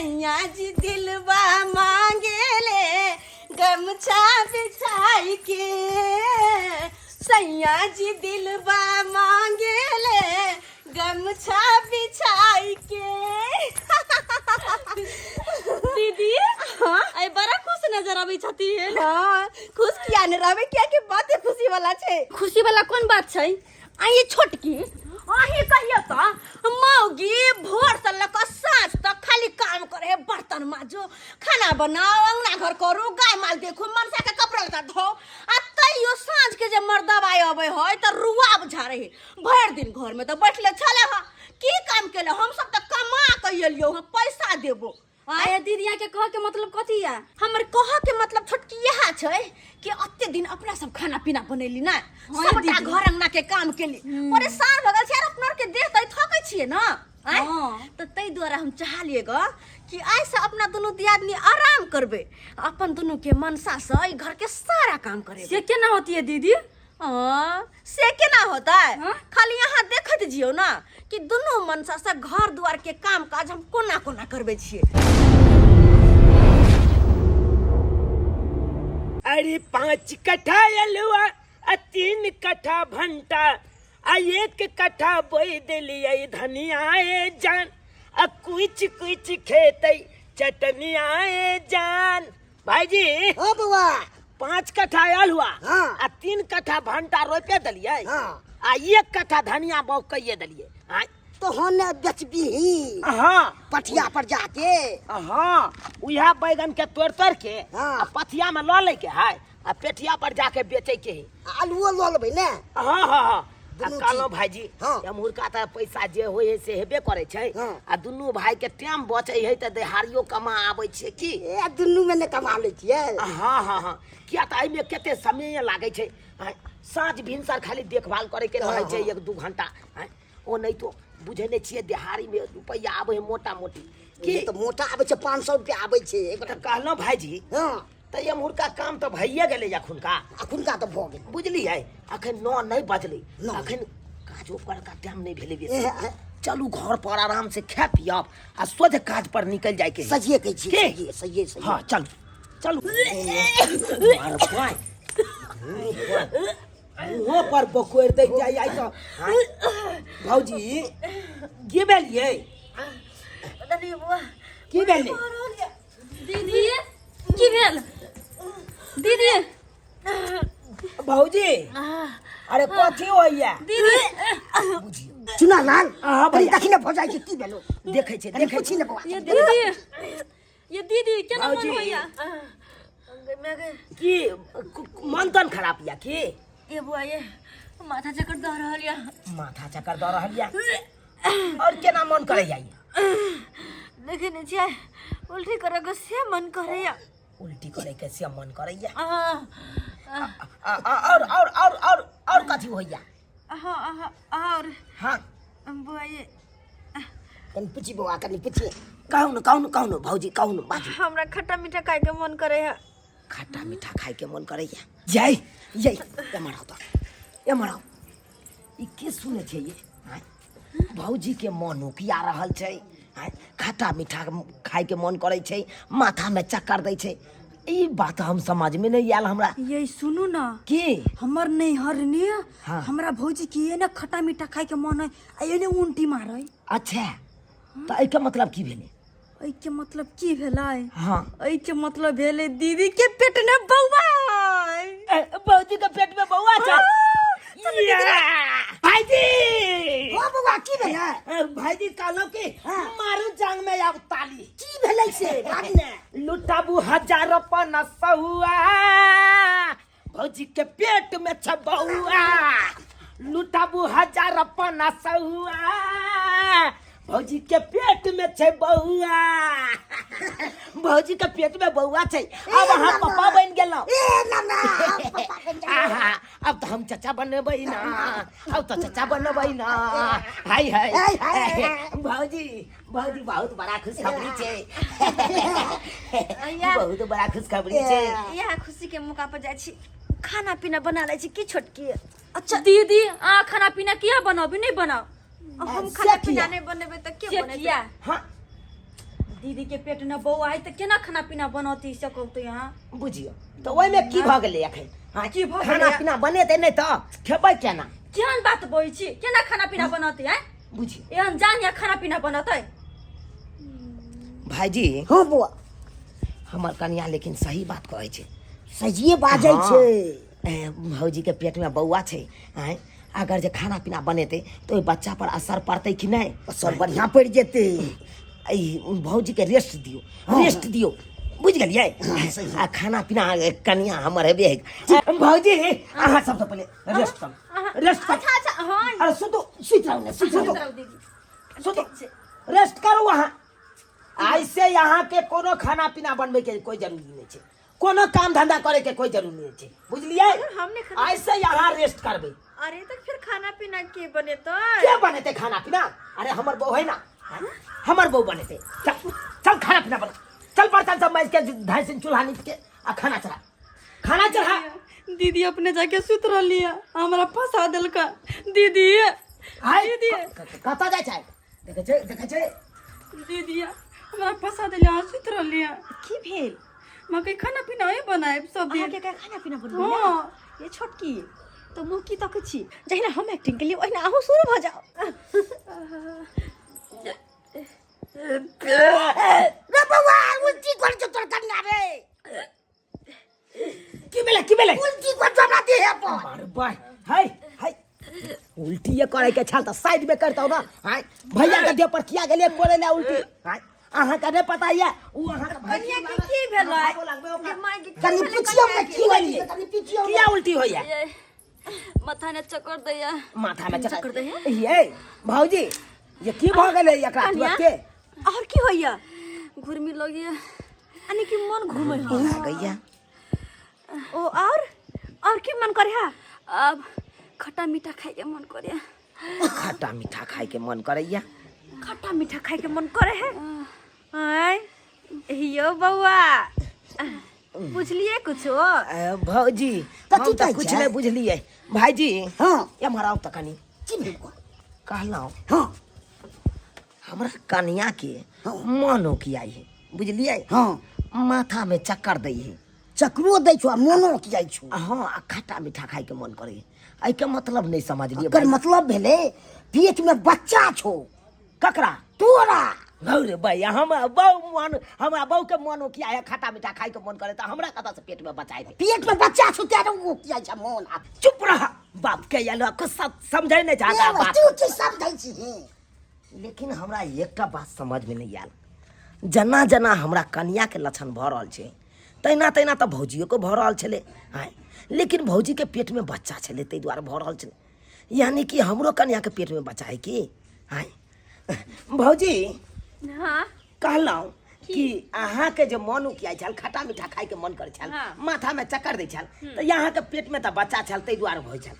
सैया जी दिलवा मांगेले गमछा बिछाई के, सैया जी दिलवा मांगेले गमछा बिछाई के। दीदी, आई बड़ा खुश नजर आबै छथिन। हाँ, खुश किया ने रहबै, किया कि बाते खुशी वाला छै। खुशी वाला कोन बात छै? आ ये छोटकी, अहीं कहियो तऽ मौगी भोर से लऽ कऽ साँझ तक खाली काम करे है, बर्तन माजो, खाना बनाओ, अंगना घर करू, गाय माल देखू, मनसा के कपड़ा लत्ता धो, आ तैयो साँझ के जे मर्दवा अबै है तऽ रुआब झाड़े है। भरि दिन घर में तऽ बैठले छले हँ, की काम केले? हम सब तऽ कमा के एलियो हँ, पैसा देबो। आय दीदी, यहाँ के कह के मतलब कथी है? हमर कह के मतलब छोटकी इएह छै कि अते दिन अपना सब खाना पीना बनेली ना, हाँ, सबटा दीदी। घर अंगना के काम केली, परेशान भऽ गेल छै यार, अपना के देह तऽ थकै छियै ना। आँय? हाँ। तऽ ताहि दुआरे हम चाहलियै ग कि आइ से अपना दुनू दियादनी आराम करबै, अपन दुनू के मनसा से एहि घर के सारा काम करेबै। से केना होती है दीदी? हाँ, से केना होतै? हाँ? खाली अहाँ देखैत जियौ ना कि दुनू मनसा से घर दुआर के काम काज हम कोना कोना करबै छियै। अरे 5 कट्ठा अलुआ आ 3 कट्ठा भंटा आ 1 कट्ठा बोई दिलियै धनिया ए जान, आ कुछ कुछ खेतै चटनिया ए जान। भाईजी। हाँ बउआ। 5 कट्ठा आलुआ हाँ। आ 3 कट्ठा भंटा रोपे देलियै हाँ। आ 1 कट्ठा धनिया बाउग कइये देलियै। आँय? तो हम ने बेचबीही हाँ। पठिया पर जाके। हाँ, उएह बैगन के तोड़ तोड़ के हाँ। आ पथिया में लऽ लै के है आ पेठिया पर जाके बेचै के है। आलुओ लऽ लेबै ने? हाँ हाँ हाँ। आ दुनू कहलहुँ चीज। भाईजी, हाँ। एम्हुरका तऽ पैसा जे होइ है से हेबे करै छै हाँ। आ दुनू भाई के टाइम बचै है तऽ देहारियो कमा आबै छै की? ए दुनू में ने कमा लै छियै। हाँ हाँ हाँ, किया तऽ एहिमे कते समय लागै छै। आँय, साँझ भिनसर खाली देखभाल करे के रहै छै हाँ, हाँ। 1-2 घंटा। आँय, ओ नहि तो बुझै नहि छियै देहारी में रुपैआ आबै है मोटा मोटी की? तऽ मोटा आबै छै, 500 रुपया आबै छै एक तऽ कहलहुँ भाईजी, हाँ। तऽ एम्हुरका काम तऽ भइए गेलै एखुनका। एखुनका तऽ भऽ गेल। बुझलियै, अखन 9 नहि बजलै, नौ। अखन काजो परका टाइम नहि भेलै बेसी। ए, ए। चलू घर पर आराम से खाय पियब आ सोझ काज पर निकलि जाय के है। सजिए कहै छियै, की? सजिए, सजिए, सजिए। हाँ चलू चलू। मार बाय। मुँहो पर बकोरि दै जाइ आइ तऽ। हाँ। भौजी की भेलियै? की भेलै? दीदी की भेल दीदी? भौजी अरे कथी होइया? दीदी चुना लाल, हाँ, कनी भैया। देखी ने भऽ जाइ छै की भेलो। देखै छै, कनी देखै पूछी ने बौआ। ये दीदी, ये दीदी केना मन भौजी। होइया? की मन तन खराब या की? ए बुआ, ये माथा चक्कर दऽ रहल या। माथा चक्कर दऽ रहल या और केना मन करैया? देखे नहि छियै, उल्टी करे के से मन करैया। उल्टी करे के से मन करैया। आ, आ, और और और और और कथी होइया? हाँ हाँ और हाँ बुआ ये कनी पूछी बौआ, कनी पूछी। कहू न, कहू न, कहू न भौजी, कहू न बाजू। हमरा खट्टा मीठा खाय के मन करे है। खट्टा मीठा खाय के मन करैया? जय जय, एम्हर आओ तऽ, एम्हर आओ। ई के सुनै छै ये? आँय? भौजी के मन उकिया रहल छै। आँय? खट्टा मीठा खाय के मन करै छै, माथा में चक्कर दै छै। ई बात हम समझ में नहीं आयल हमरा। ये सुनू ना। की? हमर नैहर ने हाँ। हमरा भौजी के ये ने खट्टा मीठा खाय के मन है आ ये ने उल्टी मारै। अच्छा, तऽ एहिके मतलब की भेलै? एहिके मतलब की भेलै? हाँ। एहिके मतलब भेलै दीदी के पेट में बौआ है। ए, भौजी के पेट में बौआ छै। भाईजी। हाँ बौआ, की भेलै? ए, भाईजी कहलहुँ कि हाँ। मारू जांग में आब ताली। की भेलै से बाजू ने। लुटाबू हजार पन सहुआ, भौजी के पेट में छ बौआ। लुटाबू हजार पन सहुआ, भौजी के पेट में छै बौआ। भौजी के पेट में बौआ छै, अब अहाँ पप्पा बनि गेलहुँ। ए ना ना, पप्पा बनि गेलहुँ। आहा, अब तऽ हम चचा बनबै ना, अब तऽ चचा बनबै ना। हाय हाय। हाय, हाय, हाय। भौजी, भौजी बहुत बड़ा खुशखबरी छै, या। बहुत बड़ा खुशखबरी छै। इएह खुशी के मौका पर जाइ छी खाना पीना बना लै छी की छोटकी? अच्छा दीदी, आ खाना पीना किया बनाबी? नहीं बनाओ। हम से खाना पीना किया? नहीं बनेबै तऽ के से बनेतै? किया? हाँ दीदी के पेट में बौआ है तऽ केना खाना पीना बनौती से कहू तऽ यहाँ बुझियौ तऽ ओहिमे की भऽ गेलै एखन? हाँ, की भऽ खाना गेलै? पीना बनेतै नहि तऽ खेबै केना? केहन बात बजै छी, केना खाना पीना बनौती? आँय, बुझियौ, एहन जान या खाना पीना बनतै? भाईजी। हँ बौआ। हमर कनिया लेकिन सही बात कहै छै। सहिए बाजै हँ। छै। भौजी के पेट में बौआ छै। आँय, अगर जे खाना पीना बनेतै तऽ ओहि बच्चा पर असर पड़तै कि नहि? असर बढ़िआँ पड़ि जेतै। ई भौजी के रेस्ट दियौ। हँ। रेस्ट दियौ, बुझि गेलियै? सही। आ खाना पीना कनिया हमर हेबे है। भौजी, अहाँ सबसँ पहिले रेस्ट करू, रेस्ट करू। अच्छा अच्छा, हाँ। अरे सुतू, सुति रहू ने, सुति रहू। दीदी। सुतू, रेस्ट करू अहाँ। ऐसे यहाँ के कोनो खाना पीना बनबै के कोई जरूरी नहीं छै, कोनो काम धंधा करे के कोई जरूरी नहीं छै, बुझलियै? हमने खाना ऐसे यहाँ रेस्ट करबै। अरे तऽ फिर खाना पीना के बनेतै? के बनेतै खाना पीना? अरे हमर बहू है ना, हमर बहू बनेतै। चल चल, खाना पीना बना, चल बर्तन सब माज के, ढाई से चूल्हा नीप के आ खाना चढ़ा, खाना चढ़ा। दीदी अपने जाके सुत रहली है, हमरा फंसा देलका दीदी। हाय। दीदी। कतऽ जाइ छै? देखै छै, देखै छै। दीदी, हमरा फंसा देली, अहाँ सुत रहली है। की भेल? मकई खाना पीना ही बनाएब सब दिन। अहाँके के खाना पीना बनबै? हाँ। ये छोटकी तो मुँह की तकै छी? जहिना हम एक्टिंग केलियै ओहिना अहूँ शुरू भऽ जाउ। रे बौआ, उल्टी कर छौ तोर कनिया रे। की भेलै, की भेलै? उल्टी कर छौ हमरा देह पर। अरे बाय, हाय हाय, उल्टी ये करे के छल तऽ साइड में करतौ ना। हाय, भैया के देह पर किया गेलियै करे ला उल्टी? हाय, अहाँ के नहि पता ये उ अहाँ के भाई कनिया के की भेलै? कनि पुछियौ ने की भेलै, कनि पुछियौ ने। किया उल्टी होइया? माथा ने चक्कर दैया। माथा में चक्कर दैया? ये भौजी, ये की भऽ गेलै एकरा? कनिया? तुरते और की होइया? घुर्मी लगिया। यानी कि मन घूमे है। लागैया। ओ और की मन करे है? अब खट्टा मीठा खाए के मन करे। खट्टा मीठा खाए के मन करैया। खट्टा मीठा खाए के मन करे है। आय यो बौआ, बुझलिए कुछो? भौजी, कथी हम तऽ कहै कुछ छै? नहि बुझलियै भाईजी। हँ। एम्हर आउ तऽ कनि। की भेल बौआ? कहलहुँ, हँ। हमरा कनिया के हँ। मन ओकियाइ है, बुझलियै? हँ। माथा में चक्कर दै है। चक्करो दै छौ आ मोनो जाइ छौ। हँ, आ खट्टा मीठा खाए के मन करे है। एहिके मतलब नहि समझलियै। एकर मतलब भेलै पेट में बच्चा छौ। ककरा? तोरा। रे भैया, हम बहु मन, हमरा बहु के मन ओकिया है, खट्टा मीठा खाए के मन करे, तऽ हमरा कतऽ से पेट में बच्चा हेतै? पेट में बच्चा छौ तें ओकियाइ छै मोन। आ चुप रह, बाप के आयल कुछ सब समझै नहि चाहता ए, बात। तू की समझै छी? लेकिन हमरा एकटा बात समझमे नहि आयल, जेना जेना हमरा कनियाके लक्षण भऽ रहल छै तहिना तहिना तऽ भौजियोके भऽ रहल छलै। आँय, लेकिन भौजीके पेटमे बच्चा छलै ताहि दुआरे भऽ रहल छलै, यानी कि हमरो कनियाके पेटमे बच्चा है की? आँय भौजी। हाँ। कहलहुँ कि अहाँके जे मन उकियाइ छल, खट्टा मीठा खाइके मन करै छल, हाँ। माथामे चक्कर दै छल, तऽ अहाँके पेटमे तऽ बच्चा छल ताहि दुआरे होइ छल,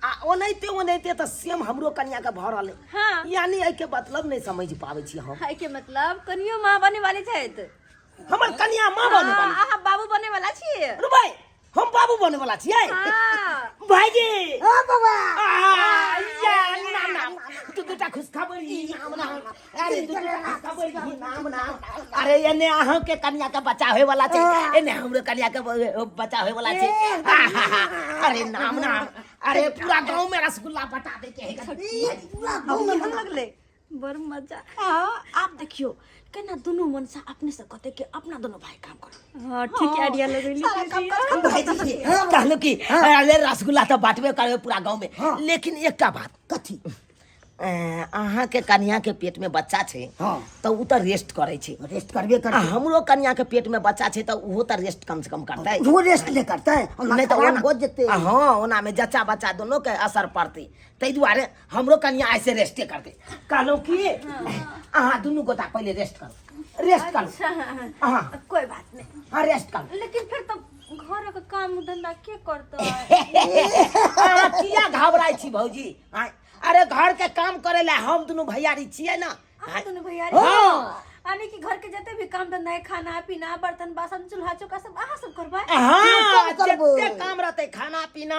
आ ओनाहिते ओनाहिते तऽ सेम हमरो कनियाके भऽ रहल है। हाँ। यानी एहिके मतलब नहि समझ पाबै छी हम। एहिके मतलब कनियो माँ बने वाली छथि। हमर कनिया माँ बने वाली? अहाँ बाबू बने वाला छियै। अरे भाई, हम बाबू बने वाला छियै? हाँ। भाईजी। हँ बौआ। आ, या, नाम नाम तू दूटा खुशखबरी, नाम नाम, अरे दू दूटा खुशखबरी, नाम नाम। अरे एने अहाँ के कन्या के बच्चा होय वाला छै, एने हमरो कन्या के बच्चा होय वाला छै। अरे नाम नाम, अरे पूरा गांव में रसगुल्ला बटा दे के है। पूरा गाँव में केहन लगलै? बड़ मजा। हाँ, आब देखियो केना दुनू मनसा अपने से कहते कि अपना दोनों भाई काम करो। हाँ, ठीक आइडिया लगेली। सारा काम काज खत्म। भाईजी, कहलहुँ कि अरे रसगुल्ला तऽ बांटबे करबै पूरा गांव में, हाँ। लेकिन एकटा बात। कथी? अहाँ के कन्या के पेट में बच्चा छै, हाँ। तऽ उ तऽ रेस्ट करै छै। रेस्ट करबे आ करतै। हमरो कन्या के पेट में बच्चा छै तऽ ओहो तऽ रेस्ट कम से कम करतै। ओहो रेस्ट नहि करतै? ओना नहि तऽ खराब ओना हो जेतै। हँ, ओना में जच्चा बच्चा दोनों के असर पड़तै, ताहि दुआरे हमरो कन्या ऐसे रेस्टे करतै। कहलहुँ कि अहाँ दुनू गोटा पहिले रेस्ट करू, रेस्ट करू अहाँ। कोई बात नहीं। हाँ, रेस्ट करू। लेकिन फिर तो घर के काम धंधा के करतै? अहाँ किया घबराइ छी भौजी? आँय, अरे घर के काम करे ला हम दुनू भैयारी छियै ना। अहाँ दुनू भैयारी? हाँ। यानी कि घर के जते भी काम धंधा है, खाना पीना, बर्तन बासन, चूल्हा चौका सब अहाँ सब करबै? हाँ। सब करबै। जते काम रहतै, खाना पीना,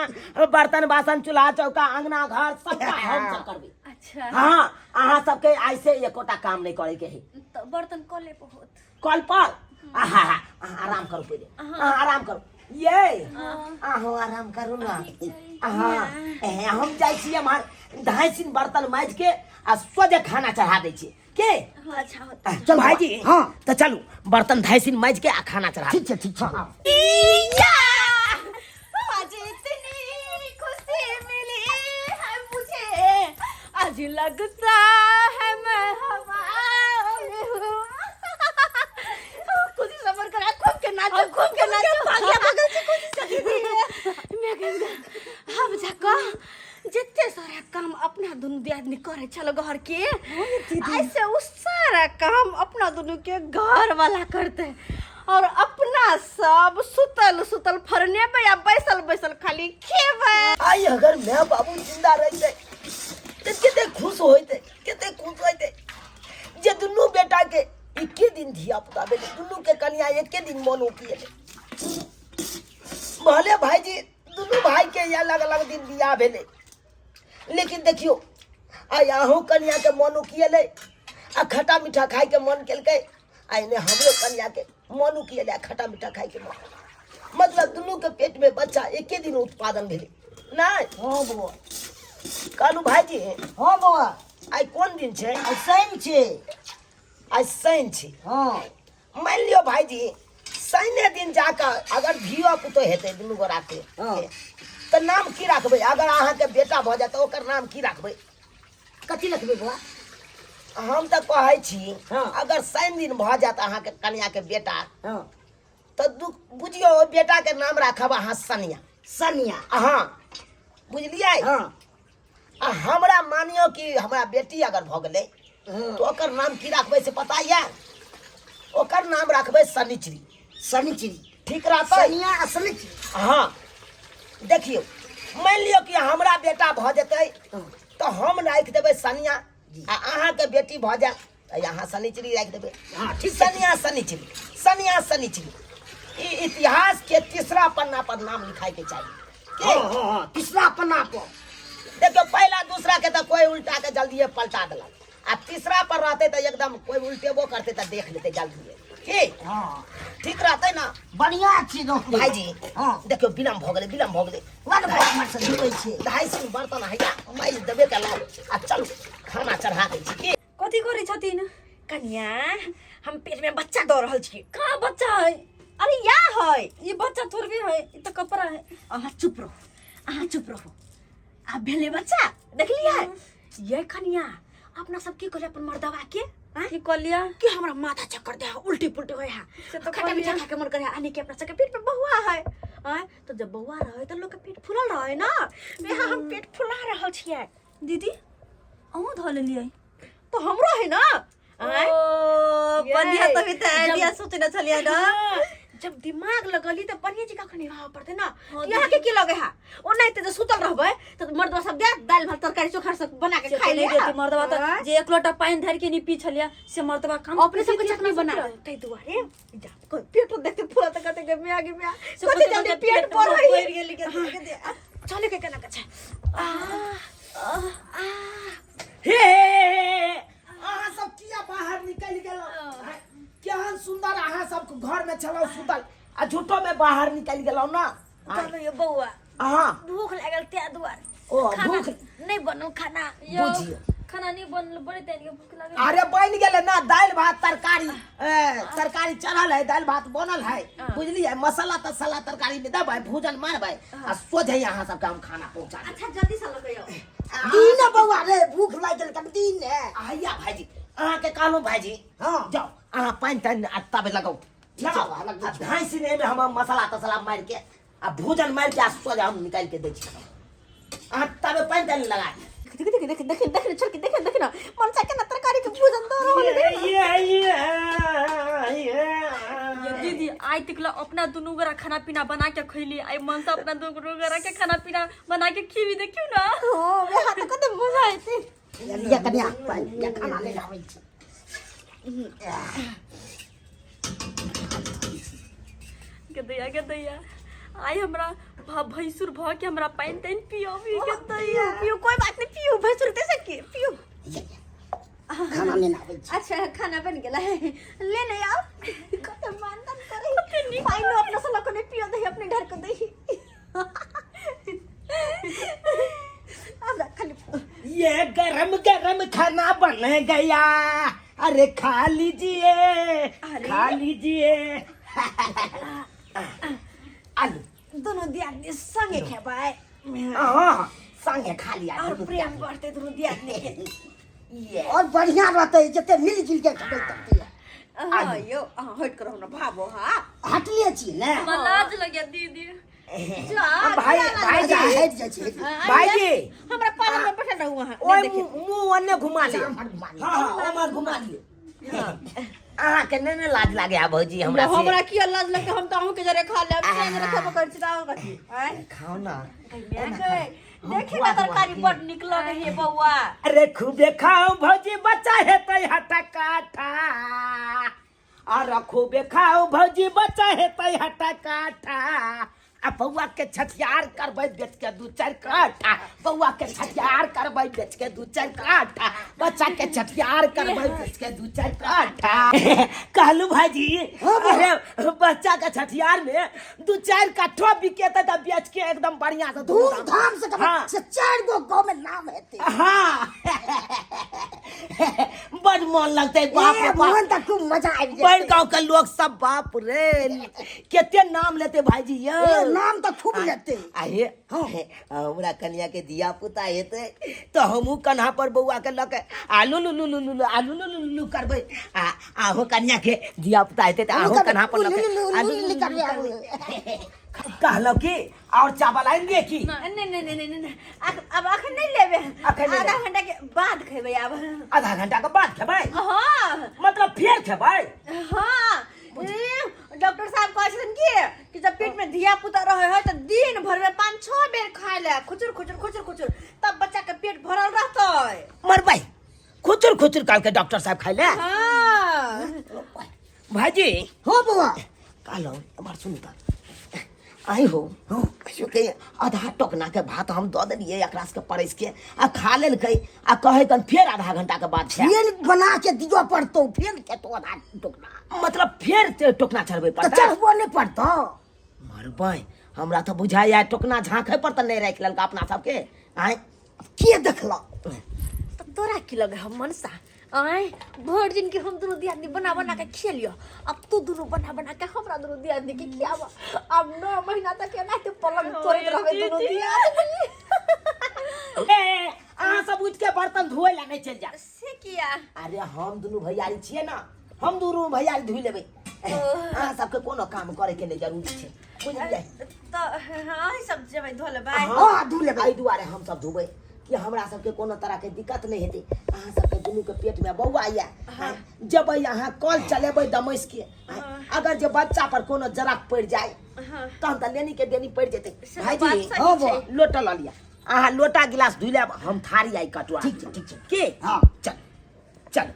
बर्तन बासन, चूल्हा चौका, अंगना घर, सबटा हम सब करबै। अच्छा। हाँ, अहाँ सबके आइ से एकोटा काम नहीं करे के है। तो बर्तन कऽ ले बहुत। कल पर आहा हा, अहाँ आराम करू पहिले, अहाँ आराम करू। ये अहाँ आराम करू ना। अहाँ ए, हम जाइ छी एम्हर धाइसिन बर्तन माजि के आ सोझे खाना चढ़ा दै छी के। अच्छा होता। चल भाईजी। हाँ। तो चलू बर्तन धाइसिन माजि के आ खाना चढ़ा। ठीक छै, ठीक छै। या! आज इतनी खुशी मिली है मुझे, आज लगता है मैं हवा में हूँ। खुशी सफर करा, खूब के नाचो, खूब के नाचो, भाग्य बगल से खुशी से दीदी। मैं गंगा अब जाको जितने सारा काम अपना दुनू दियादनी करे छलो घर के, ऐसे उस सारा काम अपना दुनू के घर वाला करते और अपना सब सुतल सुतल फरनेबै आ बैसल बैसल खाली खेबै। आई अगर मैं बाबू जिंदा रहते तो कते खुश होते, कते खुश होते जे दुनू बेटा के एके दिन धिया पुता भेलै, दुनू के कनिया एके दिन मन उठिएलै। भले भाईजी दुनू भाई के अलग अलग दिन बियाह भेलै, लेकिन देखियो आइ अहूँ कनिया के मन उकिएलै आ खट्टा मीठा खाय के मन केलकै, आ एने हमरो कनिया के मन उकिएलै आ खट्टा मीठा खाय के मन, मतलब दुनू के पेट में बच्चा एके दिन उत्पादन भेलै। नहीं। हाँ बौआ। कहलू भाईजी। हाँ बौआ। आइ कोन दिन छै? आइ शनि छै। आइ शनि छै। हाँ। मान लियो भाईजी शनि दिन जाकऽ अगर धियो पुतो हेतै दुनू गोरा के, हाँ। तऽ नाम की राखबै? अगर अहाँके बेटा भऽ जायत तऽ ओकर नाम की राखबै? कथी रखबै बौआ? हम तऽ कहै छी, हाँ। अगर शनि दिन भऽ जायत अहाँके कनिया के बेटा, हाँ। तऽ बुझियौ ओहि बेटा के नाम राखब अहाँ सनिया। सनिया। हाँ, बुझलियै? हाँ। आ हमरा मानियो कि हमरा बेटी अगर भऽ गेलै, हाँ। तऽ ओकर नाम की राखबै से पता यऽ? ओकर नाम राखबै शनिचरी। शनिचरी। ठीक रहतै? सनिया आ शनिचरी। हाँ, देखियौ मानि लियौ कि हमरा बेटा भऽ जेतै हाँ। तऽ हम राखि देबै सनिया, आ अहाँके बेटी भऽ जायत तऽ अहाँ शनिचरी राखि देबै। हाँ, ठीक छै। सनिया शनिचरी, सनिया शनिचरी, ई इतिहास के तीसरा पन्ना पर नाम लिखाइ के चाही। के? हाँ, हाँ, हाँ, तीसरा पन्ना पर। देखियौ पहला दूसरा के तऽ कोई उल्टा के जल्दिए पलटा देलक, आ तीसरा पर रहते तऽ एकदम कोई उल्टेबो करते तऽ देख लेते जल्दिए। की? हाँ। ठीक रहते ना? बढ़िया छी दोस्त। भाईजी, हाँ। देखियौ विलम्ब भऽ गेलै, विलम्ब भऽ गेलै। बड़ भाई से धोइ छै। ढाई सौ बर्तन हैया माइज देबे के लाउ आ चलू खाना चढ़ा दै छी। की? कथी करै छथिन? कनिया, हम पेट में बच्चा दऽ रहल छी। कहाँ बच्चा है? अरे या है। ई बच्चा थोड़बे है, ई तऽ कपड़ा है। अहाँ चुप रहू, अहाँ चुप रहू। आब भेलै बच्चा, देखलियै? ये कनिया, अपना सब की कहलियै अपन मर्दवा के? आँय? की कहलियै? कि हमरा माथा चक्कर दे है, उल्टी पुल्टी होय है, से तऽ खट्टा मीठा कहलियै। खाके मन करे है, आने के अपना सबके पेट पे बहुआ है। आँय? तऽ जब बौआ रहे तऽ लोक के पेट फूलल रहे ना, यहाँ हम पेट फुला रहल छियै। दीदी, अहूँ धऽ लेलियै? तऽ हमरो है ना। आँय? ओ, ये, बढ़िया, तभी तऽ आइडिया सोचने छलियै ना। हाँ, जब दिमाग लगली तऽ बढ़िया जी कखनी रह पड़ते ना। हाँ, यहाँ के की लगे है? ओ नहीं तऽ जे सुतल रहबै तऽ मर्दवा सब दे दालि भात तरकारी चोखा सब बना के से खाइ तऽ ले। नहि देती मर्दवा तऽ, आँय? जे एक लोटा पानि धरि के नहि पी छलियै से मर्दवा काम अपने सबके दीदी चटनी अपना बना सबके। दे ताहि दुआरे जा कोई पेट देखते फूला तऽ कहते गे मियाँ गे मियाँ, से कते कते जल्दी जल्दी पेट पेट बढ़ै बढ़ि गेलै, गे, गे, गे। चले के केना के छै। आ, आ, हे, हे, हे, अहाँ सब किया बाहर निकलि गेलहुँ? केहन सुंदर अहाँ सब घर में छलहुँ सुतल, आ झूठो में बाहर निकलि गेलहुँ ना। कहलहुँ यौ बौआ, अहाँ भूख लागल ताहि दुआरे। ओ, खाना भूख नहि बनल खाना। यौ, बुझियौ। खाना नहीं बनल, बड़े तैन के भूख लागल। अरे बनि गेलै ना, दालि भात तरकारी, तरकारी चढ़ल है, दालि भात बनल है, बुझलियै? मसाला तसाला तरकारी में देबै, भूजन मारबै आ सोझे अहाँ सबके हम खाना पहुँचा देबै। अच्छा जल्दी से लगैयौ। दिन बौआ रे, भूख लागि गेल कनि दिन है। हैया भाईजी, अहाँके कहलहुँ भाईजी, हाँ। जाउ अहाँ पानि तानि आ तबे लगाउ। ठीक छै, लगाउ। बौआ, लगबै आ छी। ढाई सिने में हम मसाला तसाला मारि के आ भूजन मारि के आ सोझे हम निकालि के दै छी। अहाँ तबे पानि तानि लगा दियौ। देख देख देख देख देख छोड़ के देख देख ना, मनसा के ना तरकारी के भूजन दऽ रहल है, देख ना। ये, ये, ये, ये दीदी, आइ तक ला अपना दुनू गोरा खाना पीना बना के खैली, आइ मनसा अपना दुनू गोरा के खाना पीना बना के खीबी, देखियौ ना। हाँ, वएह तऽ कते मजा एतै। लिअ कनिया, पानि लिअ, खाना ले आबै छी। के दैया, के दैया, आइ हमरा भैंसुर भ के हमरा पानि तानि पियबी के दैया। पियू, पियू, कोई बात नहीं, पियू, भैंसुर ते से की पियो। खाना लेना आबै छी। अच्छा, खाना बन गेला है, ले ले आओ। कते मानदान करे, पाइनो अपना से लको नहीं पियो दही, अपने ढर को दही। अब रख खाली। ये गरम गरम खाना बन गया, अरे खा लीजिए। अरे। खा लीजिए आलू। दोनों दियादनी संगे खेबै। हाँ, संगे खा लिया। और प्रेम बढ़ते दोनों दियादनी के। ये और बढ़िया रहते जते मिल जुल के खेबै तते। हाँ यो, हाँ, हट करो ना भाबो। हाँ। हटले छी ने। हमरा लाज लगे दीदी। जा। भाई भाई अच्छा, जी। हटि जाइ छी, हटि। भाईजी। हमरा पालंग में बैठल रहू अहाँ। ओए। नहीं देखिए। मुंह ओन्ने घुमा ले। अच्छा, घुमा ले। हाँ हाँ, ओमर घुमा लिए। अहाँ के नहि ने लाज लागे आ भौजी हमरा से? हमरा किया लाज लगते? हम तो अहूँ के जरे खा लेब, से जरे खेबो करै छी त अहूँ कथी आँय? खाओ ना। देखे का तरकारी बड़ निक लगे हे बौआ। अरे खूबे खाओ भौजी, बच्चा हेतै हटा काठा। अरे खूबे खाओ भौजी, बच्चा हेतै हटा काठा। आ बौआ के छठियार करबै बेच के दू चारि काठा। बौआ के छठियार करबै बेच के दू चारि काठा। बच्चा के छठियार करबै बेच के दू चारि काठा। कहलू भाईजी, अरे बच्चा के छठियार में दू चारि काठो बिकेतै तऽ बेच के एकदम बढ़िया से। धूमधाम से करबै। हाँ। से चारि गो गाँव में नाम हेतै। हाँ, बड मन लगतै बाप ए, रे बाप। मोहन तऽ खूब मजा आबि बड़ जेतै। गांव के लोग सब बाप रे केते नाम लेते भाईजी यौ। ए, नाम तऽ खूब लेतै। आहे हमरा कनिया के धिया पुता हेतै तऽ हमहूँ कन्हा पर बौआ के लऽ के आलू लू लू लू लू आलू लू लू लू करबै। आ आहो कनिया के धिया पुता हेतै तऽ आहो कन्हा पर लऽ के आलू लू लू करबै। करबै। कहलहुँ की और चावल आनि दिए की? नहीं नहीं नहीं नहीं नहीं, अब अखन नहीं लेबे। अखन नहि आधा लेबै। घंटा के बाद खेबै आब। आधा घंटा के बाद खेबै? हाँ। मतलब फेर खेबै? हाँ, ए, डॉक्टर साहब कहै छथिन कि जब पेट में धिया पुता रहे है तो दिन भर में 5-6 बेर खाय ले, खुचुर खुचुर खुचुर खुचुर, तब बच्चा के पेट भरल रहतै। मरबै खुचुर खुचुर काल के डॉक्टर साहब खाय ले? हाँ। भाईजी। हो बौआ। कहलहुँ एम्हर सुनू तऽ, आइ हो कहियो के आधा टोकना के भात हम दऽ देलियै एकरा सबके परसि के आ खा लेलकै आ कहै कन फेर आधा घंटा के बाद खायब। फेर बना के दिअ पड़तौ, फेर खेतौ आधा टोकना। मतलब फेर टोकना चढ़बै तऽ पड़तै? चढ़बो नहि पड़तौ। मरबै, हमरा तऽ बुझाइया टोकना झाँकै पर तऽ नहि राखि लेलकै अपना सबके आँय। के देखलक? तो तोरा की लगे हम मनसा आय? भर दिन के हम दोनों दियादनी बना बना के खियलियो, अब तू दोनों बना बना के हमरा दोनों दियादनी के खियावा। अब 9 महीना तक एनाहिते पलंग तोड़ैत रहबै दोनों दियादनी। ए, अहाँ सब उठि के बर्तन धोए ला नहि चलि जा। से किया? अरे हम दुनू भैयारी छियै ने, हम दुनू भैयारी धोइ लेबै। अहाँ सबके कोनो काम करे के नहि जरूरी छै, बुझलियै? तऽ हाँ, सब जेबै धो लेबै। हाँ, धो लेबै। एहि दुआरे हम सब धोबै कि हमरा सबके कोनो तरह के दिक्कत नहि हेतै। अहाँ सबके दुनू के पेट में बौआ यऽ, जेबै अहाँ कल चलेबै दमैस के, अगर जे बच्चा पर कोनो जरक पड़ि जाय तहन तऽ लेनी के देनी पड़ि जेतै। से तऽ भाईजी। बात सही हाँ, छै। बौआ। लोटा लऽ लिअ, अहाँ लोटा गिलास धोइ लेब, हम थारी आइ कटुआ। ठीक छै, ठीक छै। के? हाँ। चल चल।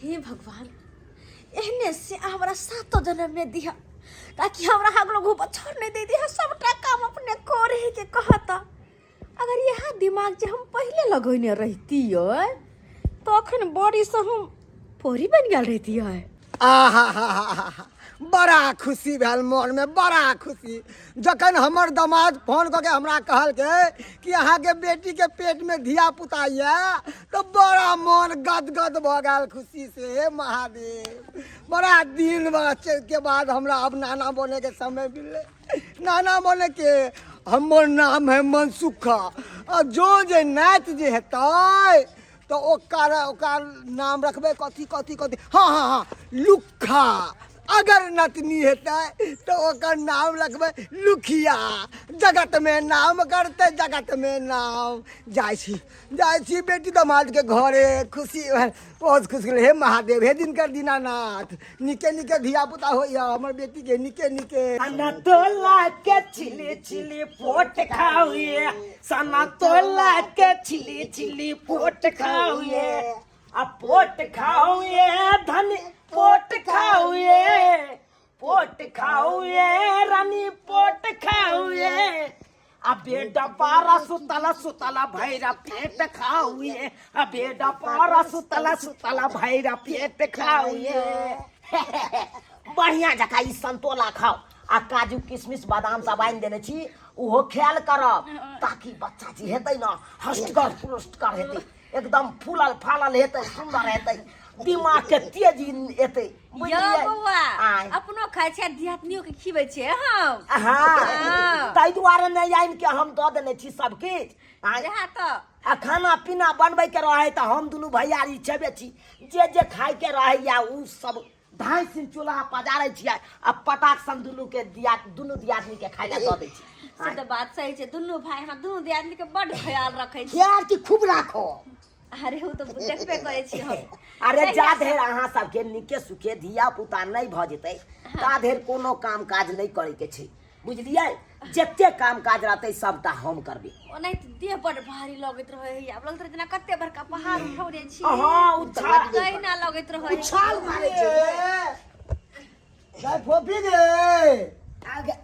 हे भगवान, एहने से हमरा सातो जन्म में दिया ताकि हमरा अगलो घू बछर नहीं दे दिया, सबटा काम अपने करे के कहता। अगर यह दिमाग जे हम पहले लगौने रहती तो अखन बड़ी से हम परी बन गेल रहती है। आहा हा हा हा, बड़ा खुशी भेल मन में, बड़ा खुशी जखन हमर दमाद फोन कऽ के हमरा कहलकै कि अहाँके बेटीके पेटमे धिया पुता यऽ, तऽ बड़ा मन गदगद भऽ गेल खुशी से। हे महादेव, बड़ा दिन के बाद हमरा अब नाना बनेके समय मिललै। नाना बनेके हमर नाम है मनसुखा आ जो जे नाच जे हेतै तऽ ओकर ओकर नाम रखबै कथी कथी कथी? हाँ हाँ हाँ, लुखा। अगर नतनी हेतै तऽ ओकर नाम रखबै लुखिया। जगत में नाम करतै, जगत में नाम। जाइ छी, जाइ छी बेटी दमाद के घरे। खुशी भेल, बहुत खुशी भेल। हे महादेव, हे दिनकर दीनानाथ, निके निके धिया पुता होइए हमर बेटी के, निके निके। सना तोला के छिली छिली पोट खाउए, सना तोला के छिली छिली पोट खाउए, आ पोट खाउए धन पोट खाउए, पोट खाउए रानी पोट खाउए, आ बेटा पारा सुतला सुतला भैरा पेट खाउए, आ बेटा पारा सुतला सुतला भैरा पेट खाउए। बढ़िया जकाँ ई संतोला खाओ आ काजू किशमिश बादाम सब आनि देने छी, ओहो ख्याल करब ताकि बच्चा जे हेतै ने हष्टगर पुष्टगर हेतै, एकदम फूलल फालल हेतै, सुन्दर हेतै, दिमाग के तेजी एतै। यौ बुझलियै? बौआ, आँय। अपनो खाइ छियै आ धियापुतियो के खिबै छियै हम। हाँ। हाँ। ताहि दुआरे नहि आनि के हम दऽ देने छी सब किछु। आँय। इएह तऽ। आ खाना पीना बनबै के रहै तऽ हम दुनू भैयारी छेबे छी, जे जे खाय के रहैया उ सब धाइ सिन चूल्हा पजारै छियै आ पटाक सन दुनू के दिया दुनू दियादनी के खाय लए दऽ दै छी। से तऽ बात सही छै, दुनू भाई हमरा दुनू दियादनी के बड ख्याल रखै छी। ख्याल की खूब राखो। अरे ओ तऽ देखबे करै छी हम। अरे जा धरि अहाँ सबके नीके सुखे धिया पुता नहि भऽ जेतै ता धरि कोनो काम काज नहि करे के छै, बुझलियै? जते काम काज रहतै सबटा हम करबै। ओनाहिते देह बड भारी लगैत रहै है, आब लगैत रहै जेना कते बड़का पहाड़ उठौने छी। हँ, उछाल तहिना लगैत रहै। उछाल मारै छै। दाइ फोफी गे। आगे।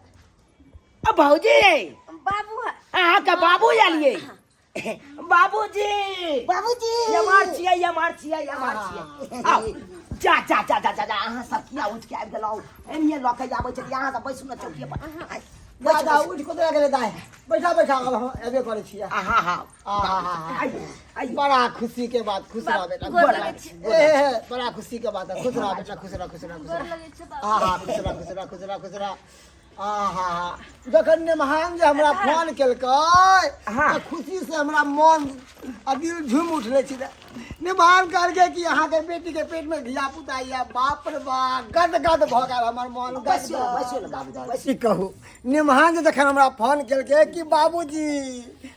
अ भौजी। बाबू। अहाँके बाबू आलियै। बाबूजी। बाबूजी। एम्हर छियै, एम्हर छियै, एम्हर छियै। आउ, जा जा जा जा जा जा, अहाँ सब किया उठि के आबि गेलहुँ? एनिये लऽ के आबै छलियै, अहाँ सब बैसू ने चौकिए पर। आइ, जा बैसू, जा बैसू। उठि कतऽ गेलै दाइ? बैठा बैठा, आब हम एबे करै छियै। हाँ हाँ। आहा, आइयो आइयो। बड़ा खुशी के बात, खुश रह बेटा, गोर खुश रह। लगै छी। ए हे, बड़ा खुशी के बात है, खुश रह बेटा, खुश रह, खुश रह, खुश गोर रह। लगै छै बाबू। आहा, खुश रह, खुश रह, खुश रह, खुश रह। आहा, जखन नेमहान जे हमरा फोन केलकै हाँ। तऽ खुशी से हमरा मन आ दिल झूम उठले छी। नेमहान कहलकै कि अहाँके बेटी के पेट में धिया पुता या, बाप रे बाप, गद गद भऽ गेल हमर मन। बैसियौ ने, बैसियौ ने बाबूजी, बैसियौ। की कहू, नेमहान जे जखन हमरा फोन केलकै कि बाबूजी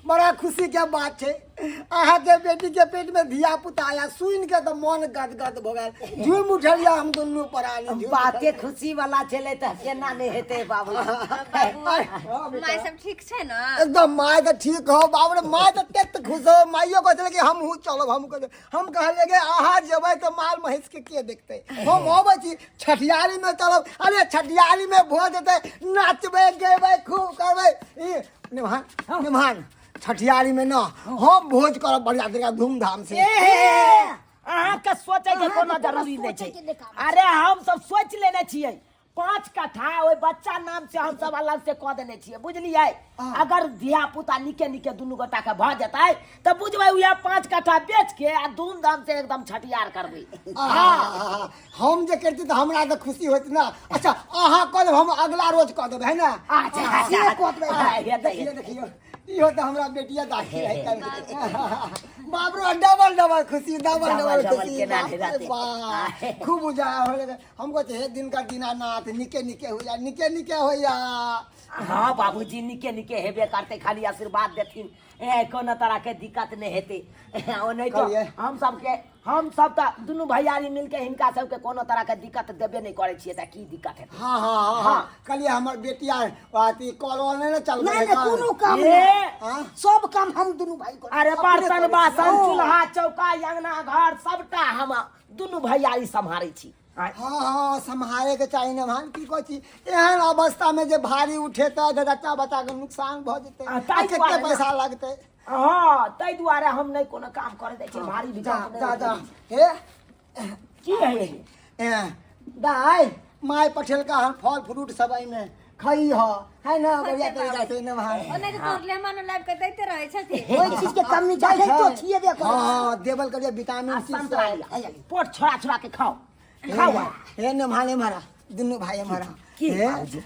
बड़ा खुशी के बात छै, अहाँके बेटी के पेट में धिया पुता आया, सुनि के तऽ मन गदगद भऽ गेल, झूम उठल या हम दुनू प्राणी झूम बाते खुशी वाला छलै तऽ केना नहि हेतै बाबूजी? बाबू, हाँ, बेटा। माय सब ठीक छै ने? एकदम माय तऽ ठीक हो। बाप रे, माय तऽ तते खुश हो, माइयो कहै छलै कि हमहूँ चलब। हम कहलियै, हम कहलियै कि अहाँ जेबै तऽ माल महींस के के देखतै? हम अबै छी, छठियारी में चलब। अरे छठियारी में भोज हेतै, नाचबै गेबै खूब करबै। ई निमहान, निमहान, छठियारी में न हम भोज करब बढ़िया तरीका धूमधाम से। अहाँके सोचै के कोनो जरूरी नहि छै। अरे हम सब सोचि लेने छियै, 5 कट्ठा ओहि बच्चा नाम से हम सब अलग से कऽ देने छियै, बुझलियै? अगर धिया पुता निके निके दुनू गोटा के भऽ जेतै तऽ बुझबै उएह 5 कट्ठा बेच के आ धूमधाम से एकदम छठियार करबै। आहा, हम जे करती तऽ हमरा तऽ खुशी होइत ना। अच्छा अहाँ कऽ देब, हम अगला रोज कऽ देबै, है ना? अच्छा, अच्छा, से कऽ देबै। हेतै, देखियौ, देखियौ, इहो तऽ हमरा बेटिया दाखी है। बाप रे, डबल डबल खुशी, डबल डबल डबल खुशी। केना बाप रे रहतै? बाप, खूब उजाला होले। हम कहै हे दिनकर दीनानाथ, निके निके होइया, निके निके होइया। हाँ बाबूजी, निके निके हेबे करतै, खाली आशीर्वाद देथिन, ए कोनो तरह के दिक्कत नहि हेतै। ओ नहि तऽ कहलियै। हम सबके, हम सब तऽ दुनू भैयारी मिलके हिनका सबके कोनो तरह के दिक्कत देबे नहि करै छियै, तऽ की दिक्कत हेतै? हाँ हाँ हाँ हाँ, कहलियै हमर बेटिया अथी कल वल नहि ने चलबै नहि है नहि, कल? कोनो काम ए! नहि, हाँ? सब काम हम दुनू भाई करै। अरे अपने बर्तन करै छी। बासन, हँ। चूल्हा चौका, अंगना घर सबटा हम दुनू भैयारी सम्हारै छी। हाँ हाँ, सम्हारे के चाही ने भान। की कहै छी, एहन अवस्था में जे भारी उठेतै तऽ बच्चा बच्चा के नुकसान भऽ जेतै, आ, ताहि आ कते दुआरे ने। पैसा लगतै। हाँ, ताहि दुआरे हम नहि कोनो काम करे दै छियै, भारी भी जा काम नहि जा जा करै छियै। हे की है? ए, दाइ माय पठेलका हन फल फ्रूट सब, एहिमे खई ह, है ना? बढ़िया तरीका से ने भान। ओना तऽ तोहर लेमान लाबि कऽ दैते रहै छथिन। ओहि चीज के कमी जाके तो छिए बे करै। हाँ देबल करिए विटामिन आ सी संतरा सब। लिअ, पोट छोड़ा छोड़ा के खाओ, खाओ। हे ने भान, हमारा दुनू भाई हमारा की हे बाबूजी?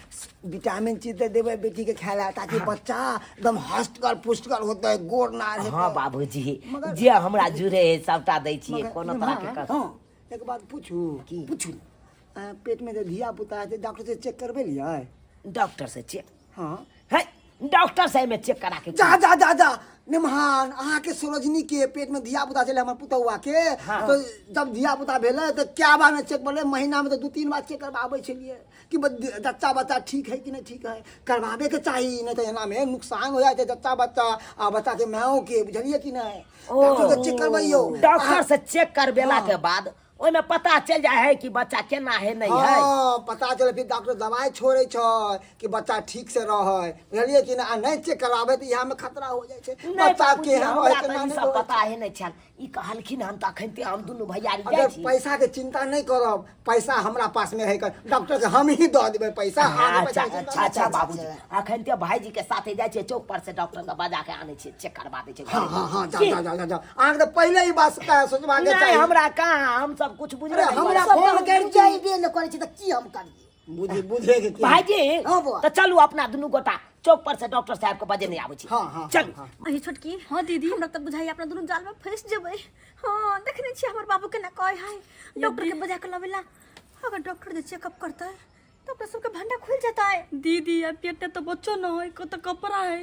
विटामिन चीज दे देबै बेटी के खाय ला ताकि बच्चा एकदम हष्टगर पुष्टगर होतै, गोर नार हेतै। हाँ बाबूजी, मगर- जे हमरा जुड़े है सबटा दै छियै, मगर कोनो तरह के निभान, कष्ट। हाँ, एक बात पूछू? की? पूछू। पेट में जे धिया पुता हेतै, डॉक्टर से चेक करबेलियै? डॉक्टर से चेक? हाँ। है, डॉक्टर से एहिमे चेक करा के जा जा जा जा निमहान, अहाँके सरोजनी के पेट में धिया पुता छलै, हमर पुतौआ के। हाँ। तो जब धिया पुता भेलै तऽ क्या बार में चेक भेलै, महीना में तऽ 2-3 बार चेक करबाबै छलियै कि बच्चा बच्चा ठीक है कि नहीं ठीक है। करबाबे के चाही, नहीं तऽ एना में नुकसान हो जाइ छै बच्चा बच्चा आ बच्चा के माओ के, बुझलियै कि नहीं? डॉक्टर से चेक करबैयौ। डॉक्टर से चेक करबेला के बाद ओहिमे पता चलि जाइ है कि बच्चा केना है नहीं है। हाँ, पता चले फिर डॉक्टर दवाई छोड़े छै कि बच्चा ठीक से रहे, बुझलियै कि ना? आ नहि चेक कराबै तऽ इएह में खतरा हो जाइ छै। नहि बच्चा बाबूजी, केहन हमरा रहै तऽ केना ई नहि सब रहै। पता है नहि छल। ई कहलखिन हन तऽ अखन हम दुनू भैयारी जाइ अगर छी। पैसा के चिंता नहीं करब, पैसा हमरा पास में है, डॉक्टर के हम ही दऽ देबै पैसा। अहाँके अच्छा पैसा के चिंता अच्छा नहि अच्छा करब। बाबूजी, अखन ते भाईजी के साथे जाइ छियै चौक पर से डॉक्टर के बजा के आनै छियै, चेक करबा दै छियै। हाँ हाँ हाँ, जाओ। की? जाओ जाओ जाओ, अहाँके तऽ पहिले ही बात सोचबाक नहि चाही। हमरा कहाँ, हम सब कुछ बुझबे अरे नहि हमरा करै छी। फोन कर दी। बुझेबे नहि करै छी तऽ की हम करियै? बुझे बुझे के की? भाईजी। हाँ बौआ। तऽ चलू अपना दुनू गोटा चौक पर से डॉक्टर साहब के बजे नहि आबै छी। हाँ, हाँ, चलू। हाँ। अही छोटकी। हाँ दीदी। हमरा तऽ बुझाइया अपना दुनू जाल में फंस जेबै। हाँ, देखने छियै हमर बाबू केना कहै है डॉक्टर के बजा के लबेला। अगर डॉक्टर जे चेकअप करतै तऽ अपना सबके भंडा खुलि जेतै। दीदी, आ पेट तो बच्चो न है, कत कपड़ा है।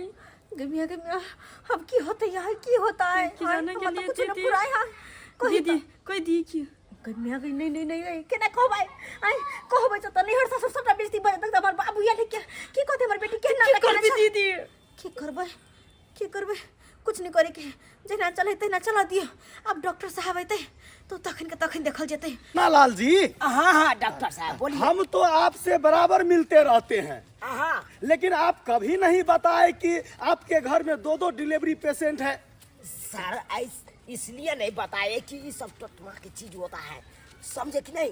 गे मिया, गे मिया, अब की होतै यार, की होतै? की जाने हमरा के तऽ लिए कुछ न दीदी। फुराय है। कही। दीदी, कोई दी की गे मिया गे, नहीं नहीं नहीं नहीं, केना कहबै? आइ कहबै तऽ नैहर ससुर सबटा बेइज्जती भऽ जेतै। हमर बाबू या के की कहतै, हमर बेटी केना की करबी दीदी? की करबै, की करबै? कुछ नहीं करे के, जेना चले तहिना चला दियो। अब डॉक्टर साहब अयतै तो तखन के तखन देखल जेतै। ना लाल जी। हाँ हाँ, डॉक्टर साहब बोलिए। हम तो आपसे बराबर मिलते रहते हैं। हाँ। लेकिन आप कभी नहीं बताए कि आपके घर में दो दो डिलीवरी पेशेंट है। सर, इसलिए नहीं बताए कि ये सब टोटमा की चीज होता है, समझे कि नहीं?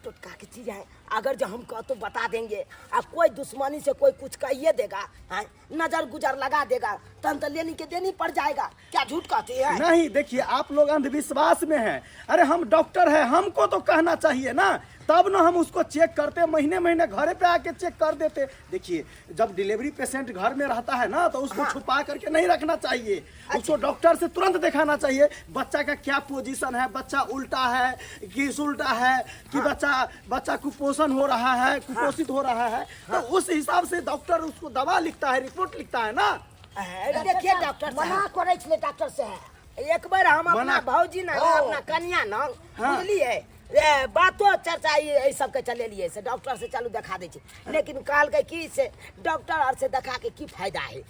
टोटका की चीज है, अगर जो हम कहो तो बता देंगे। अब कोई दुश्मनी से कोई कुछ कहिए देगा, हैं, नजर गुजर लगा देगा, तन तो लेनी के देनी पड़ जाएगा। क्या झूठ कहते हैं? नहीं, देखिए आप लोग अंधविश्वास में हैं। अरे हम डॉक्टर हैं, हमको तो कहना चाहिए ना, तब ना हम उसको चेक करते, महीने महीने घरे पे आके चेक कर देते। देखिए, जब डिलीवरी पेशेंट घर में रहता है ना तो उसको छुपा करके नहीं रखना चाहिए। उसको डॉक्टर से तुरंत दिखाना चाहिए बच्चा का क्या पोजीशन है, बच्चा उल्टा है कि सुलटा है कि बच्चा बच्चा कुपोषण हो रहा है, कुपोषित हो रहा है, तो उस हिसाब से डॉक्टर उसको दवा लिखता है, रिपोर्ट लिखता है ना। देखिए डॉक्टर मना साहब, करै छलै डॉक्टर साहब। एक बार हम अपना मना- भौजी ना, अपना कन्या ना, बुझलिए, ए, बातो चर्चा ई सबके चलेलिए से डॉक्टर से चलू देखा दै छी, लेकिन कहलकै कि से डॉक्टर आर से देखा के की फायदा है,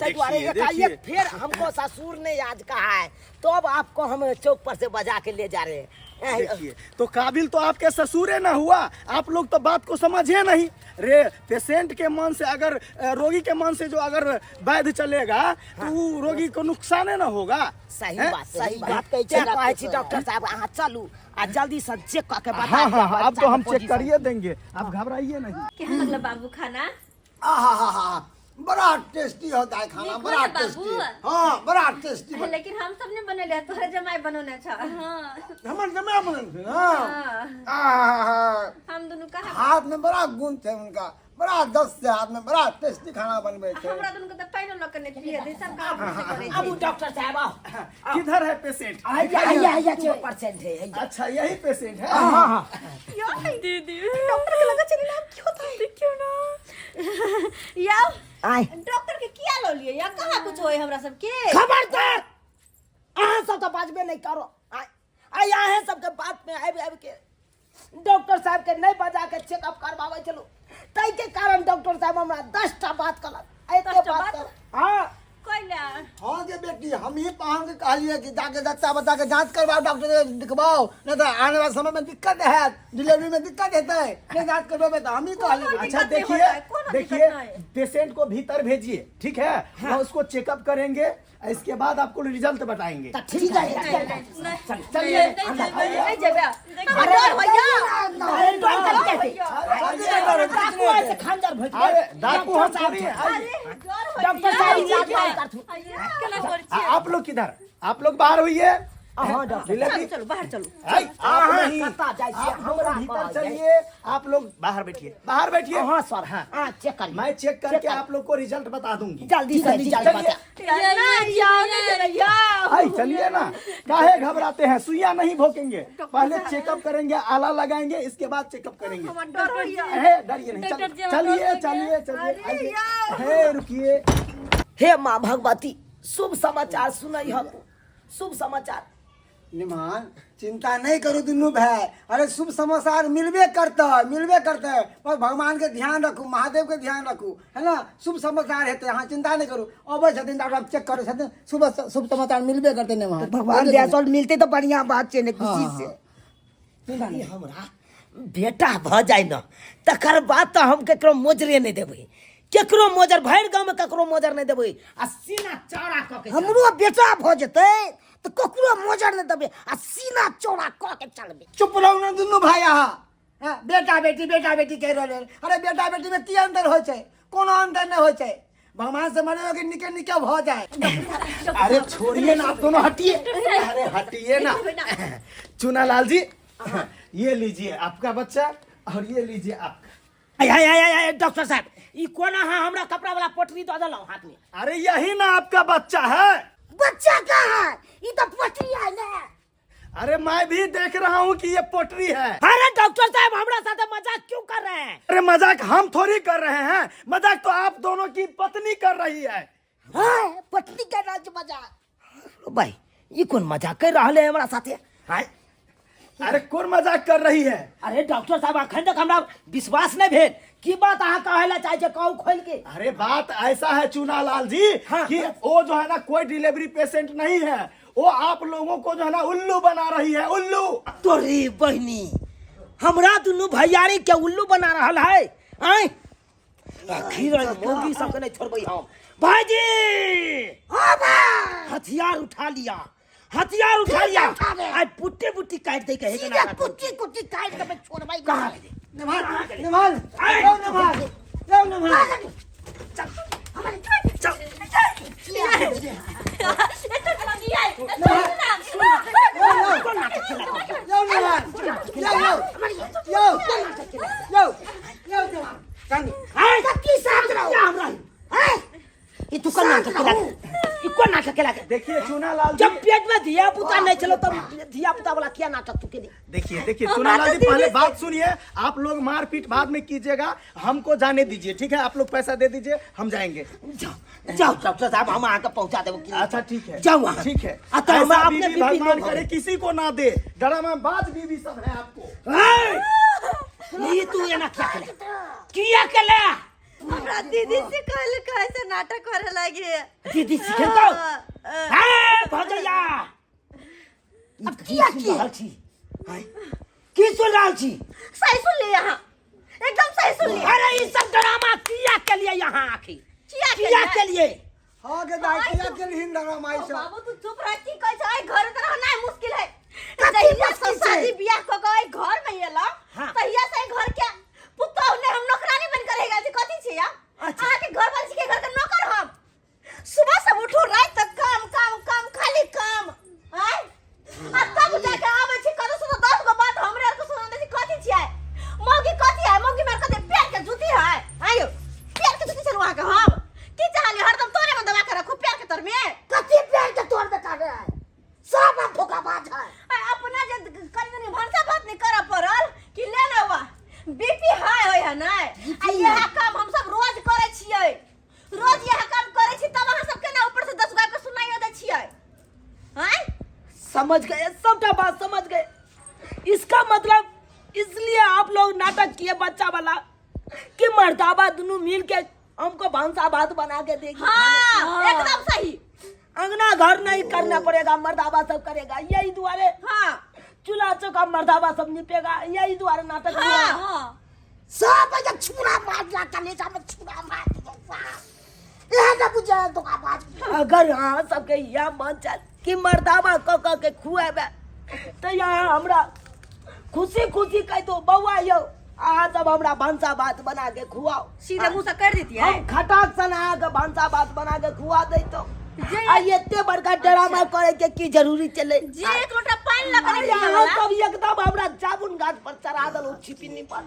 ताहि दुआरे देखिए, एकाएक देखिए। फिर हमको ससुर ने आज कहा है तो अब आपको हम चौक पर से बजा के ले जा रहे हैं। देखिए, तो काबिल तो आपके ससुरे ना हुआ, आप लोग तो बात को समझे नहीं रे। पेशेंट के मन से अगर रोगी के मन से जो अगर वैद्य चलेगा तो वो रोगी को नुकसान ना होगा। सही हैं? बात, सही सही बात बात कहै छै तें डॉक्टर कहै छी साहब। डॉक्टर साहब, अहाँ चलू आ जल्दी से चेक कऽ के बता हाँ दिअ हाँ हाँ, अब बच्चा तो के हम चेक पोजीशन। करिए देंगे, आप घबराइए नहीं। केहन लगल बाबू खाना? आहा हा हा, बड़ा टेस्टी होता है खाना। नीक बड़ा होता है टेस्टी। बाबू। हाँ, बड़ा टेस्टी। लेकिन हम सब ने बनेले, तोहरे जमाई बनौने छ। हाँ। हमर जमाई बनल छै ना। हाँ। आहा, हम दुनू कहाँ हाथ में बड़ा गुण छै उनका, बड़ा दस से हाथ में बड़ा टेस्टी खाना बनबै छै। हमरा दुनू के तऽ पानिओ लऽ के नहि पिए दे, सब काम से करै आबू छै। डॉक्टर साहब, आओ। किधर है पेशेंट? हैया हैया हैया, परसेंट है हैया। अच्छा, यही पेशेंट है। यो दीदी, डॉक्टर के लगा चली ना, अब की होता है? देखियो ना। याओ। आय। डॉक्टर के किया लो लिए या कहाँ कुछ होय हमरा सबके? खबरदार, अहाँ सब तऽ बाजबे नहि करो। आय आय, अहाँ सबके बात में आबि आबि के डॉक्टर साहब के नहीं बजा के चेकअप करवाबै छलहुँ, ताहि के कारण डॉक्टर साहब हमरा 10टा बात कहलक, एते 10टा बात बात? कहलक। हाँ। कैला? हाँ के बेटी, हम ही पाहन के कहलिए कि जाके बच्चा बच्चा के जांच करवाओ, डॉक्टर के दिखवाओ, नहीं तो आने वाले समय में दिक्कत है, डिलीवरी में दिक्कत हेतै, नहीं जांच करबेबै तो हम ही कहलिए। कोनो अच्छा दिक्कत नहीं देखिए, होता है, कोनो दिक्कत देखिए नहीं। पेशेंट को भीतर भेजिए, ठीक है? हाँ। उसको चेकअप करेंगे, इसके बाद आपको रिजल्ट बताएंगे। तऽ ठीक है, चल। चलिए। नहीं जेबे, हमरा डर होइया। अरे डर कथी के? डाकू ऐसे खंजर भोंकि देत। अरे डाकू हम डॉक्टर साहब थोड़ी हैं, आइए। डर होइया। डॉक्टर साहब इलाज नहीं करथुन। केना करै आ, छियै? आप लोग किधर? आप लोग बाहर हुई है। हाँ डॉक्टर। डिलीवरी चलो, बाहर चलो। आई, आप अहाँ नहीं, कतऽ जाइ छियै? आप लोग हमरा भीतर कहल जाइ। चलिए, आप लोग बाहर बैठिए, बाहर बैठिए। हाँ सर। हाँ। हाँ, चेक करिए। मैं चेक करके कर। आप लोग को रिजल्ट बता दूंगी। जल्दी से रिजल्ट चलिए। बता। नहीं याओ, नहीं जेबे याओ। आई चलिए ना, काहे घबराते हैं? सुइया नहीं भोंकेंगे, पहले चेकअप करेंगे, आला लगाएंगे, इसके बाद चेकअप करेंगे। हमरा डर होइया। हे डरिए नहीं, डॉक्टर जी, हम चलिए डर चलिए चलिए। अरे आइए। यार। हे रुकिए। हे माँ भगवती, शुभ समाचार सुनै हम, शुभ समाचार। निमान, चिंता नहीं करू दुनू भाई, अरे शुभ समाचार मिलबे करतै, मिलबे करतै। बस भगवान के ध्यान रखू, महादेव के ध्यान रखू, है ना? शुभ समाचार हेतै, अहाँ चिंता नहीं करू। अबै छथिन डॉक्टर, चेक करै छथिन, शुभ शुभ समाचार मिलबे करतै निमान। भगवान दया से मिलते तो बढ़िया बात छै ने, खुशी से। ई हमरा बेटा भऽ जाय न तकर बाद तऽ हम केकरो मोजरे नहि देबै, केकरो मोजर भरि गाँवमे केकरो मोजर नहि देबै आ सीना चौड़ा कऽ के चलबै। हमरो बेटा भऽ जेतै तऽ ककरो मोजर नहि देबै आ सीना चौड़ा कऽ के चलबै। चुप रहू ने दुनू भाई अहाँ। हाँ, बेटा बेटी बेटा बेटी कहि रहल है। अरे बेटा बेटी में की अंतर होइ छै? कोनो अंतर नहि होइ छै। भगवान से मने कि निके निके भऽ जाए। अरे छोड़िए ना, आप दोनों हटिए, अरे हटिए ना। चुनालाल जी ये लीजिए आपका बच्चा और ये लीजिए आपका। आय आय आय आय, आय, डॉक्टर साहब ई कोना अहाँ हमरा कपड़ा वाला पोटरी दऽ देलहुँ हाथ में? अरे यही ना आपका बच्चा है। बच्चा कहाँ है? ई तो पोटरी है ना। अरे मैं भी देख रहा हूँ कि ये पोटरी है। अरे डॉक्टर साहब हमरा साथ मजाक क्यों कर रहे हैं? अरे मजाक हम थोड़ी कर रहे हैं, मजाक तो आप दोनों की पत्नी कर रही है। हाँ, पत्नी कर रहा है मजाक। ओ भाई ई कौन मजाक कर रहा है हमरा साथे? हाय। अरे कौन मजाक कर रही है? अरे डॉक्टर साहब अखन तक हमरा विश्वास नहीं भेल की बात अहाँ कहै ला चाहे छे, कहू खोल के। अरे बात ऐसा है चुनालाल जी हाँ। कि वो जो है ना कोई डिलीवरी पेशेंट नहीं है, वो आप लोगों को जो है ना उल्लू बना रही है, उल्लू। तोरी बहनी हमरा दुनू भैयारी के उल्लू बना रहल है। आय आखिर मौगी सबके नहीं छोड़बै हम। भाईजी हाँ भाई। हथियार उठा लिया, हथियार उठा लिया। उठा ले। आय पुट्टी पुट्टी काट दे के सीधे कुट्टी कुट्टी काट के मैं छोड़बै। कहाँ गेलै? निभाल निभाल यौ निभाल यौ निभाल। चल यौ निभाल यौ यौ यौ यौ यौ निभाल। आय कथी साथ रहो? हमरा हैं? ई तू कोन नाटक केला? ई कोन नाटक केला? देखिए चुनालाल जी, जब पेट में धिया पुता नहीं चलो तब धिया पुता वाला क्या नाटक तू केली? देखिए देखिए चुनालाल जी पहले बात सुनिए, आप लोग मारपीट बाद में कीजिएगा, हमको जाने दीजिए, ठीक है? आप लोग पैसा दे दीजिए, हम जाएंगे। जाओ जाओ डॉक्टर साहब हम आके पहुंचा देबो। अच्छा ठीक है, जाओ वहाँ। ठीक है। आ तो हम ऐसा अपने बीवी बीवी भगवान लोग करे हैं। किसी को ना दे, ड्रामाबाज बीवी सब है आपको। ए, ई तू एना किया केला? किया केला? हमरा दीदी से कहले कैसे नाटक करे लागे। दीदी सिखेलकौ? हे भजैया अब किया की की? सुन रहल छी? आँय? की सुन रहल छी? सही सुन लिए यहाँ, एकदम सही सुन लिए। अरे ई सब ड्रामा किया के लिए यहाँ आखिर? किया के किया लिए? के लिए? हाँ के दाई किया के लिए ड्रामा ई ओ सब? बाबू तू चुप रह, की कहै छै? एहि घर में रहना मुश्किल है। कथी जहिया से मुश्किल छै? शादी बियाह क के एहि घर में एलौ हाँ। तहिया से एहि घर के पुतोहु ने हम नौकरानी बन के रहि गेल छी। कथी छी या? अच्छा। अहाँ के घर वाली छी के घर के नौकर हम? सुबह से उठू रात तक काम काम काम खाली काम। आय आ तब जाके आबै छी कतौ से 10 गो बात हमरे आर के सुना दै छी। कथी छियै मौगी? कथी है मौगी? मार कथी पेट के जूती है? आयो पेट के जूती छलु अहाँ के हम की चाहली? हरदम तोरे में दबा के रखू पेट के तर में। कथी पेड़ के तोड़ में कर है? सब अब धोखाबाज है। आ अपना जे कनी कनी भनसा भात नहीं करऽ पड़ल कि ले लेवा बीपी हाई होय है नै? आ इएह काम हम सब रोज करै छियै, रोज इएह काम करै छी, तब अहाँ सब केना ऊपर से 10 गो आबि के सुनाइयो दै छियै? आँय समझ गए, सबटा बात समझ गए। इसका मतलब इसलिए आप लोग नाटक किए बच्चा वाला कि मर्दाबा दोनों मिल के हमको भंसा भात बना के देगी। हाँ, एकदम सही। अंगना घर नहीं करना पड़ेगा, मर्दाबा सब करेगा, यही दुआरे। हाँ। चूल्हा चौका मर्दाबा सब निपेगा, यही दुआरे नाटक हाँ। किया। हाँ। सब ऐसे छुरा मार दिया, कलेजा में छुरा मार दिया। यह ना बुझे धोखाबाज। अगर अहाँ सबके यह मन चल कि मर्दाबा क क के खुएबे तो यहाँ हमरा खुशी खुशी कह दो बउआ यौ अहाँ सब हमरा भनसा भात बना के खुआओ। सीधे मुंह से कर देती है। हम खटाक सन अहाँ के भनसा भात बना के खुआ दैतो। आ एते बड़का ड्रामा करे के की जरूरी चले? जे एक लोटा पानि लऽ अरे के अहाँ सब एकदम हमरा जामुन गाछ पर चढ़ा देलहुँ छिपिनी पर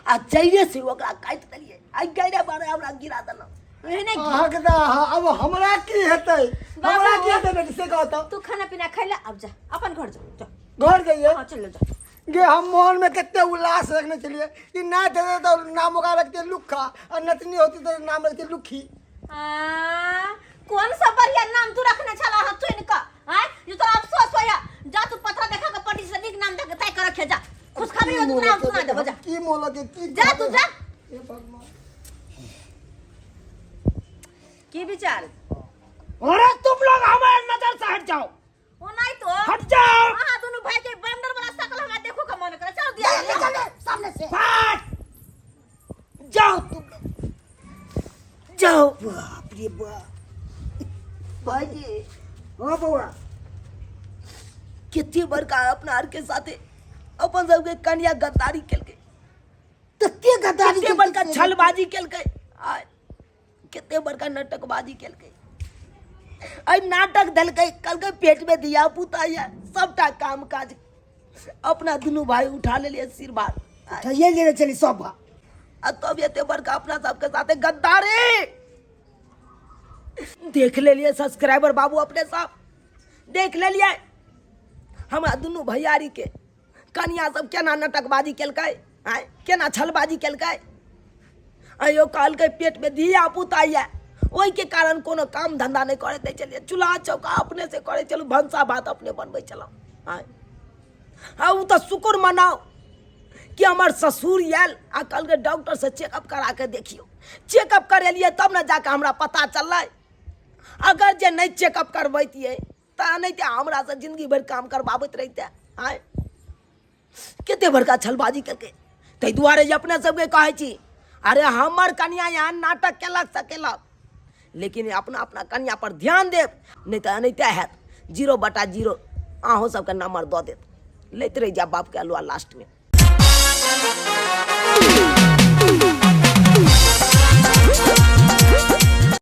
आ जैरे से ओकरा काटि देलियै आ गैरे बारे हमरा गिरा देलहुँ। अहाँ के तऽ अब हमरा की हेतै? हमरा की हेतै बेटी से कहत? तू खाना पीना खैला अब जा अपन घर जा, जा। घर जइए? हाँ चल जा। गे हम मन में कते उल्लास रखने चलिए कि ना देते तो नाम ओकरा रखते लुखा और नतनी होती तो नाम रखते लुखी। आ, कौन सा बढ़िया नाम तू रखने छला हां चुन के? आय जो तोरा अफसोस होया, जा तू पत्थर देखा के पंडित से नीक नाम देख के तय कर रखे जा। खुशखबरी हो तो नाम सुना देबो जा। की मोल के की जा तू जा। हे भगवान। की विचार? अरे तुम लोग हमारे नजर से हट जाओ। ओ नहीं तो हट जाओ। अहाँ दोनों भाई के बंदर वाला शकल हमरा देखो के मन करे चलो दिया निकल ले सामने से। फाट जाओ तुम लोग, जाओ। बाप रे बाप। भाईजी। हाँ बउआ। कितनी बड़का अपना आर के साथे अपन सबके कन्या गद्दारी केलकै। तो के गद्दारी कितने केलकै बड़का से? छलबाजी केलकै आ कितने बड़का नाटकबाजी केलकै। अइ नाटक देलकै, कहलकै पेट में धिया पुता ये, सबटा काम काज अपना दुनू भाई उठा लेलियै सिर भार। उठाइए लेने चली सब भार। आ तब एते बड़का अपना सबके साथे गद्दारी देख लेलियै सब्सक्राइबर बाबू, अपने सब देख लेलियै हमरा दुनू भैयारी के कनिया सब केना नाटकबाजी केलकै, आँय केना छलबाजी केलकै। आयो कहलकै पेट में धिया पुता ये, ओहिके कारण कोनो काम धंधा नहि करे दै छलियै, चूल्हा चौका अपने से करे छलहुँ, भनसा भात अपने बनबै छलहुँ। आँय आ ओ तऽ शुक्र मनाउ कि हमर ससुर आयल आ कहलकै डॉक्टर से चेकअप करा के देखियौ। चेकअप करेलियै तब ने जाके हमरा पता चललै। अगर जे नहि चेकअप करबैतियै तऽ एनाहिते हमरा से जिंदगी भरि काम करबाबैत रहिते। आँय कते बड़का छलबाजी केलकै। ताहि दुआरे जे अपने सबके कहै छी, अरे हमर कनिया यहाँ नाटक केलक से केलक, लेकिन अपना अपना कनिया पर ध्यान देब, नहि तऽ एनाहिते हैत 0/0 अहूँ सबके नंबर दऽ देत, लैत रहि जायब बापके अलुआ लास्टमे।